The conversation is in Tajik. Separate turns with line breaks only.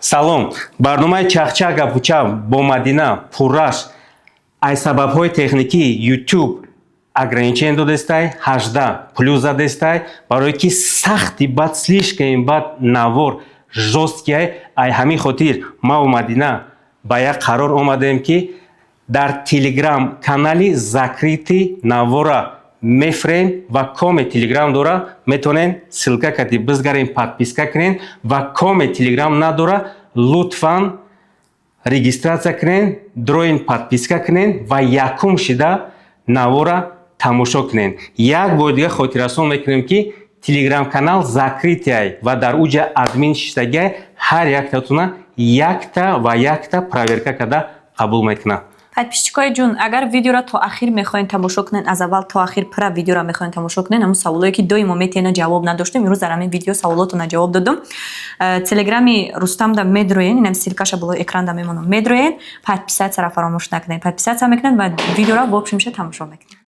Салом, барномаи «Чахчах гапуча» бо Мадина пурраш аз сабабҳои техникӣ YouTube ограничение додестай, 18+ задестай, барое ки сахти бад, слишком бад навор, жёсткий ай. Ай ҳамин хотир маву Мадина ба як қарор омадем, ки дар Телеграм канали закрытый навора мефрем ва коме Телеграм дора, метавонен ссылка кати бизгарен, подписка кунен ва коме Телеграм надора, лутфан регистрация кунен, дроин, подписка кунен ва якум шида навора тамошо кунен. Як бори дига хотиррасон мекунем, ки Телеграм канал закрытый ай ва дар уҷа админ шиштагиай, ҳар яктатуна якта ва якта проверка карда қабул мекунад.
Подписчикои ҷун, агар видеоро то ахир мехоҳед тамошо кунед, аз аввал то ахир пурра видеоро мехоҳед тамошо кунед, ҳамун саволое, ки доимо метиҳена, ҷавоб надоштем, имрӯз дар ҳамин видео саволотона ҷавоб додум. Телеграми Рустамда медроен, инам ссылкаша болои экранда мемонам, медроен, подписаться ро фаромӯш накунед, подписаться мекунед ва видеоро в общем ша тамошо мекунед.